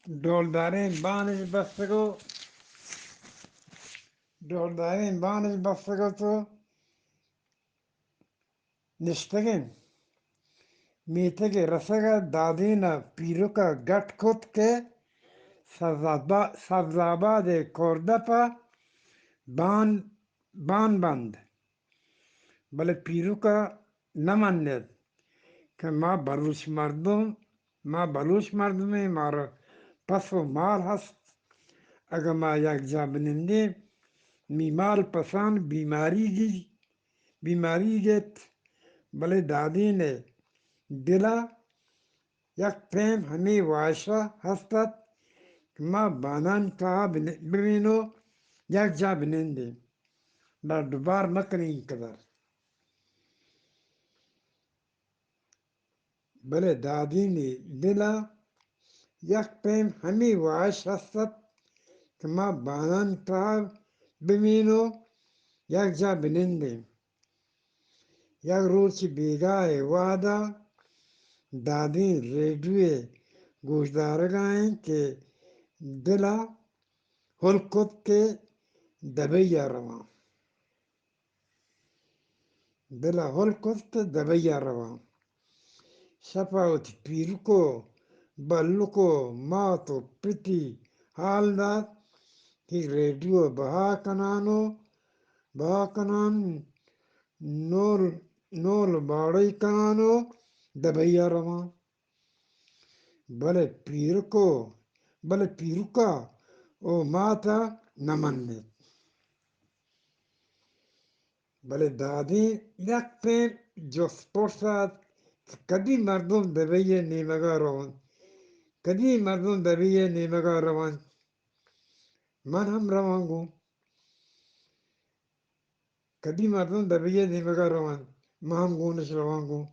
ڈولداریں بانش بستگ ءُ، ڈولداریں بانش بستگ ءُ تو نشتگیں۔ میتگ ءِ رسگ ءَ دادین ءَ پیرک ءَ گٹ کت کہ سبز آبا-، سبز آباد ءِ کوردپ ءَ بان، بان بند۔ بلے پیرک ءَ نہ منت کہ ما بلوچ مردم، ما بلوچ مردمیں، مارا پس ءُ مال ہست، اگاں ما یکجاہ بنندیں، می مال پسان بیماری گی، بیماری گیت، بلے دادین ءِ دل ءَ یک پیم ہمے واہش ءَ ہست ات کہ ما بانانی تہا بن-، ببین ءُ یکجاہ بنندیں، ڈڈ ءُ بار مکنیں اینقدر۔ بلے دادین ءِ دل ءَ یک پیم ہمے واہش ہست ات کہ ما بانانی تہا ببین ءُ یکجاہ بنندیں۔ یک روچے بیگاہ ءِ وہد ءَ دادین ریڈیو ءِ گوشدارگ ءَ انت کہ دل ءَ ہل کت کہ دبئی ءَ رواں۔ دل ءَ ہل کت کہ دبئی ءَ رواں۔ شپ ءَ وتی پیرک ءُ بلک ءُ مات ءُ پتی ہال دات کہ ریڈیو ءَ بہا کنان ءُ بہا کنان، نول، نول باڑئی کنان ءُ دبئی ءَ رواں۔ بلے پیرک ءُ، بلے پیرک ءَ ءُ مات ءَ نہ منت۔ بلے دادین یک پیم جست پرس ات کہ کدی مردم دبئی ءِ نیمگ ءَ رونت؟ کدی مردم دبئی ءِ نیمگ ءَ رونت؟ من ہم رواں گوں۔ کدی مردم دبئی ءِ نیمگ ءَ رونت؟ من ہم گونش رواں گوں۔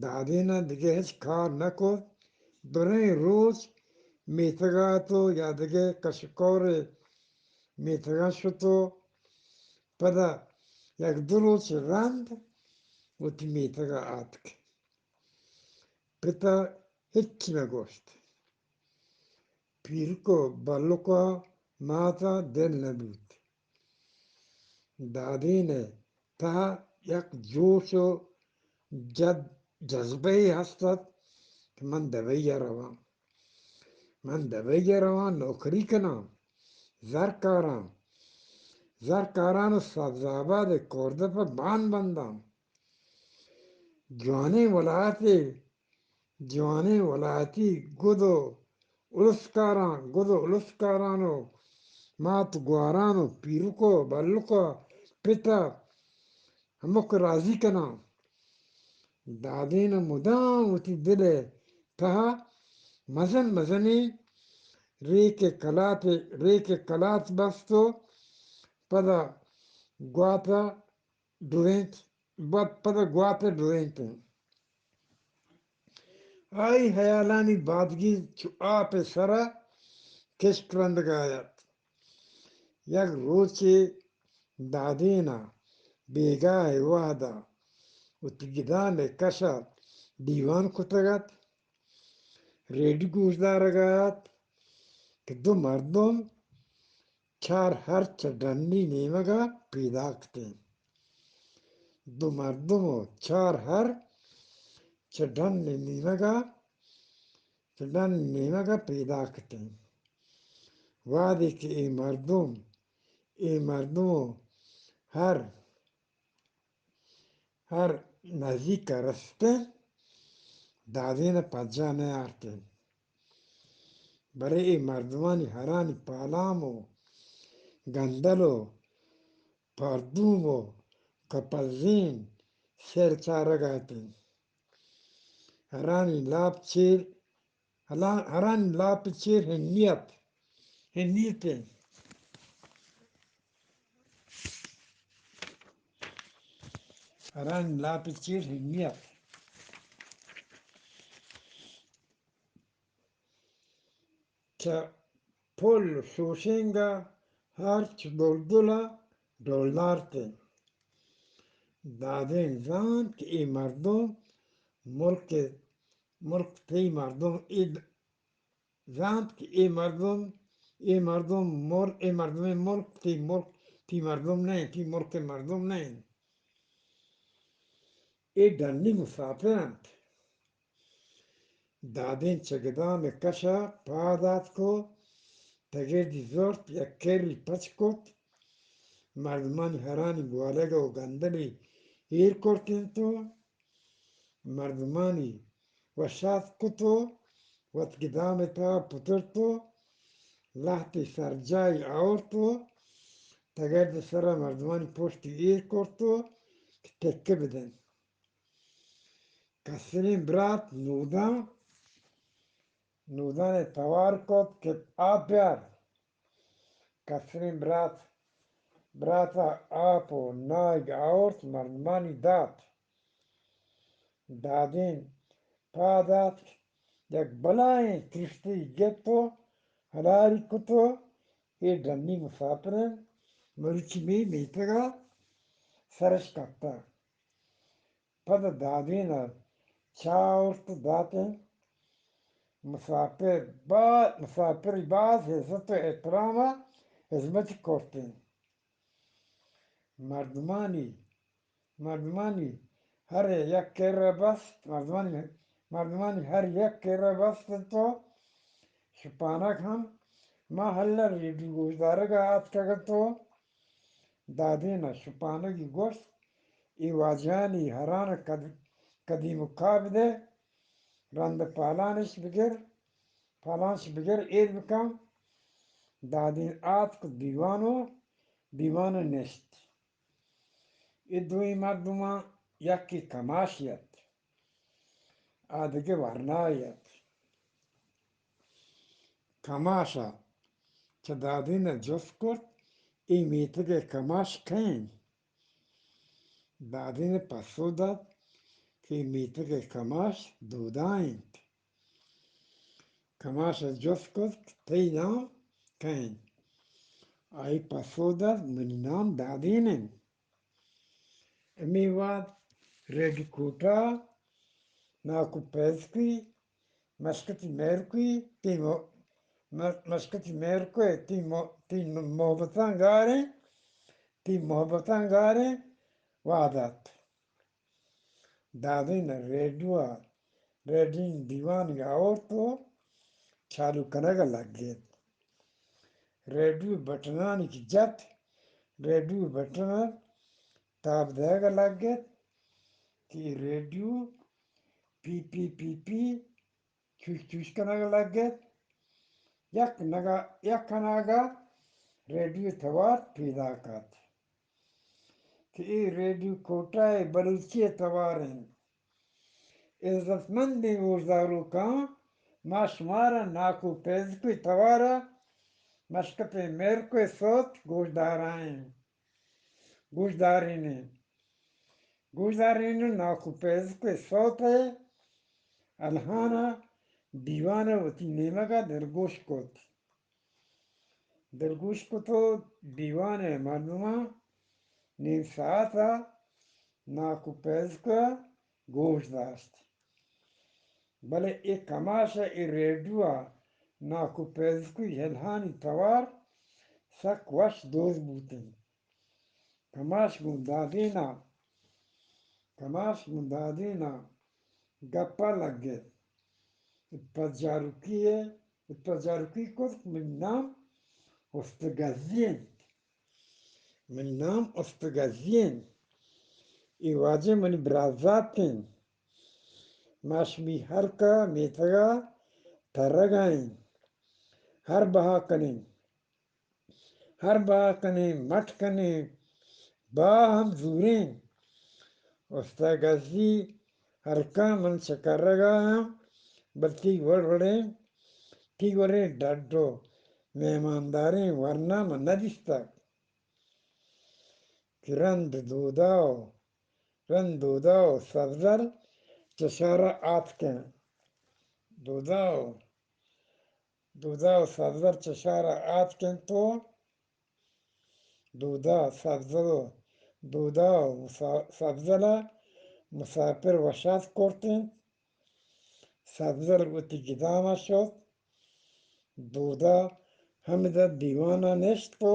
دادین ءَ دگہ ہچ کار نہ کت۔ دریں روچ میتگ ءَ ات ءُ یا دگہ کش ءُ کور ءِ میتگ ءَ شت ءُ پدا یک دو روچ رند وتی میتگ ءَ آتک۔ پت ءَ ہچ نہ گوشت۔ پیرک ءُ بلک ءَ مات ءَ دل نہ بوت۔ دادین ءِ تہا یک جوش ءُ جد، جذبہ یے ہست ات کہ من دبئی ءَ رواں۔ من دبئی ءَ رواں، نوکری کناں، زر کاراں۔ زر کاراں ءُ سبز آباد ءِ کوردپ ءَ بان بنداں۔ جوانیں ولایتے، جوانیں ولایتی گد ءُ السکاراں، گد ءُ السکاران ءُ مات گواران ءُ پیرک ءُ بلک ءُ پت ءَ ہمک راضی کناں۔ دادین ءَ مدام وتی دل ءِ تہا مزن مزنیں ریک ءِ کلات، ریک ءِ کلات بست ءُ پدا گوات ءَ ڈرینت، بد پد ءَ گوات ءَ ڈرینت۔ آئی ہیالانی بادگیج چو آپ ءِ سر ءَ کشک رندگ ءَ ات۔ یک روچے دادین ءَ بیگاہ ءِ وہد ءَ وتی گدان ءِ کش ءَ دیوان کتگ ات، ریڈیو گوشدارگ ءَ ات کہ دو مردم چار ہر چہ ڈنی نیمگ ءَ پیداک اتیں۔ دو مردم ءُ چار ہر چہ ڈن ءِ نیمگ ءَ، چہ ڈن ءِ نیمگ ءَ پیداک اتیں۔ وہدے کہ اے مردم، اے مردم ءُ ہر ہر نزیک ءَ رستیں، دادین ءَ پجا نیارتیں۔ بلے اے مردمانی ہرانی پالام ءُ گندل ءُ پردوم ءُ کپزین سیر چارگ ءَ اتیں۔ ہرانی لاپ چیر ہلا-، ہرانی لاپ چیر ہنی ات، ہنی ات۔ ہرانی لاپ چیر ہنی ات۔ چہ پل شوشینگ ءَ ہرچ بلبل ءَ ڈولدار اتیں۔ دادین زانت کہ اے مردم ملک، ملک تئی مردم اے د-، زانت کہ اے مردم، اے مردم مر، اے مردمے ملک تئی ملک، تئی مردم نہ انت، تئی ملک ءِ مردم نہ انت۔ اے ڈنی مساپر انت۔ دادین چہ گدام ءِ کش ءَ پاد آتک ءُ تگردی زرت، یک کری پچ کت، مردمانی ہرانی گوالگ ءُ گندلے ایر کرت انت ءُ مردمانی وشاتک کت ءُ وت گدام ءِ تہا پترت ءُ لہتے سرجاہی آورت ءُ تگرد ءِ سرا مردمانی پشتی ایر کرت ءُ کہ تکہ بدنت۔ کسریں برات نودان، نودان ءَ توار کت کہ آپ بیار۔ کسریں برات، برات ءَ آپ ءُ ناہگ آورت، مردمانی دات۔ دادین پاد آتک، یک بلاہیں کشتے گپت ءُ ہلاری کت ءُ اے ڈنی مساپر انت، مروچی مئے میتگ ءَ سرش کپتگ۔ پدا دادین ءَ چاہ آورت ءُ دات انت۔ مساپر با-، مساپری باز عزت ءُ احترام ءَ ہزمت کرت انت۔ مردمانی، مردمانی ہر یک کرا بست، مردمانی، مردمانی ہر یک کرا بست انت ءُ شپانک ہم ماں ہلر ریڈیو گوشدارگ ءَ آتکگ انت ءُ دادین ءَ شپانگی گوشت، اے واجہانی ہران ءَ کد-، کدی مکا بدے، رند پالانش بگر، پالانش بگر ایر بکن۔ دادین آتک دیوان ءُ دیوان ءَ نشت۔ اے دوئیں مردماں یکے کماشے ات، آ دگہ ورنایے ات۔ کماش ءَ چہ دادین ءَ جست کرت، اے میتگ ءِ کماش کئے انت؟ دادین ءَ پسو دات کہ اے میتگ ءِ کماش دودا انت۔ کماش ءَ جست کت کہ تئی نام کئے انت؟ آئی پسو دات، منی نام دادین انت۔ ہمے وہد ریڈی کوٹا، ناکو پیزکی، مشکتی میرکوئی، تئی مو-، م-، مشکتی میرکوئی، تئی مو-، تئی محبتاں گاریں، تئی محبتاں گاریں وہد ات۔ دادین ءَ ریڈیو ءَ، ریڈیو دیوان ءَ آورت ءُ چالو کنگ ءَ لگت۔ ریڈیو بٹنانی کہ جت، ریڈیو بٹن ءَ تاب دئیگ ءَ لگت کہ ریڈیو پی پی پی پی چوش چوش کنگ ءَ لگت۔ یک نگا-، یک اناگہ ریڈیو توار پیداک ات کہ اے ریڈیو کوٹہ ءِ بلوچی ءِ توار انت۔ عزت مندیں گوشداروکاں، ما شمارا ناکو پیزکوئی توار ءَ مشکتیں میرکوئی سوت گوشدارائیں۔ گوشدارینیں۔ گوشدارینیں ناکو پیزکوئی سوت ءِ الہان ءَ دیوان ءَ وتی نیمگ ءَ دلگوش کت۔ دلگوش کت ءُ دیوان ءِ مردماں نیم ساعت ءَ ناکو پیزک ءَ گوش داشت۔ بلے اے کماش ءَ اے ریڈیو ءَ ناکو پیزکوئی الہانی توار سک وش دوست بوت انت۔ کماش گوں دادین ءَ، کماش گوں دادین ءَ گپ ءَ لگت۔ پجاروکی ءَ، پجاروکی کت، منی نام استگزی انت۔ منی نام استگزی انت۔ اے واجہ منی برازات انت۔ ما شمی ہلک ءَ میتگ ءَ ترگ ءَ ایں۔ ہر بہا کنیں۔ ہر بہا کنیں، مٹ کنیں، بہا ہم زوریں۔ استاد گزی ہلکاں من چکرگ ءَ آں، بلے تئی وڑ وڑیں، تئی وڑیں ڈڈ ءُ مہمانداریں ورنا من نہ دیستگ۔ کہ رند دودا ءُ، رند دودا ءُ سبزل چہ شہر ءَ آتکیں۔ دودا ءُ، دودا ءُ سبزل چہ شہر ءَ آتکیں تو دودا، سبزل ءُ، دودا ءُ مسا-، سبزل ءَ مساپر وشات کرت انت۔ سبزل وتی گدام ءَ شت۔ دودا ہمدا دیوان ءَ نشت و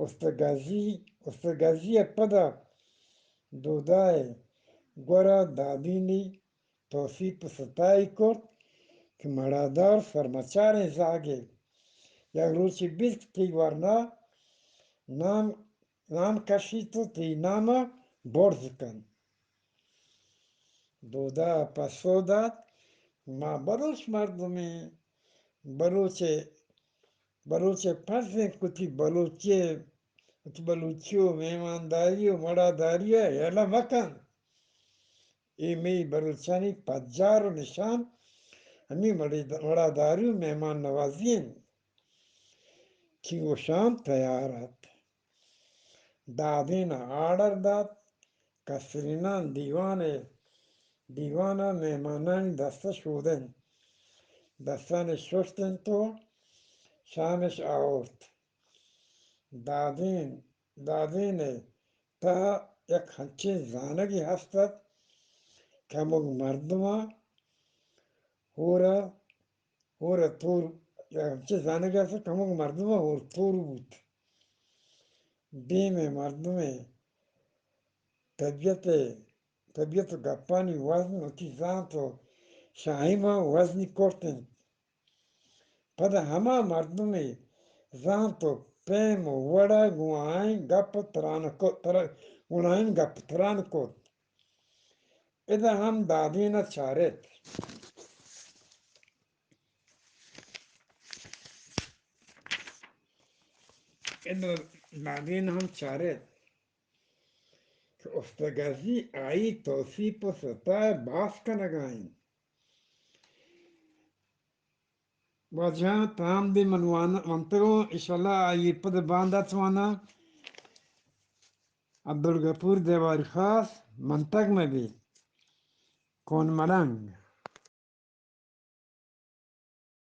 استگزی، استگزی ءَ پدا دودا ءِ گورا دادینی توسیپ و ستائی کرت کہ مڑادار سرمچاریں زاگے، یک روچے بیت کہ تئی ورنا نام، نام کشیت و تئی نام ءَ برز کنت۔ دودا ءَ پسو دات، ما بلوچ مردمیں، بلوچ ءِ، بلوچ ءِ پرزینت کہ وتی بلوچی ءِ، وتی بلوچی و مہمانداری و مڑاداری ءَ یلہ مکن۔ اے مئی بلوچانی پجار و نشان ہمے مڑی-، مڑاداری و مہمان نوازی انت کہ گوشاں تیار ات۔ دادین ءَ آرڈر دات، کسرینان دیوان ءَ، دیوان ءَ مہمانانی دست ءَ شودنت، دستان ءَ ششت انت و شامش آورت۔ دادین، دادین ءِ تہا یک ہنچیں زانگے ہست ات، کمگ مردماں ہور ءَ، ہور ءَ تور، یک ہنچیں زانگے ہست ات، کمگ مردماں ہور تور بوت۔ دیم ءِ مردم ءِ طبیعت ءِ، طبیعت و گپانی وزن وتی زانت و شاہیماں وزنی کرت انت۔ پدا ہما مردمے زانت و پیم و وڑا گوں آئین گپ و تران کو-، تر-، گوں آئین گپ و تران کت۔ ادا ہم دادین ءَ چارت۔ ادا دادین ہم چارت کہ استگزی آئی توسیپ و ستا ءَ باز کنگا انت۔ واجہاں تام دے من وان-، ونتگوں، انشاءاللہ آئی پد باندات وانا۔ عبدالغفور دیواری خاص منتگ مہ بیت۔ کون ملنگ۔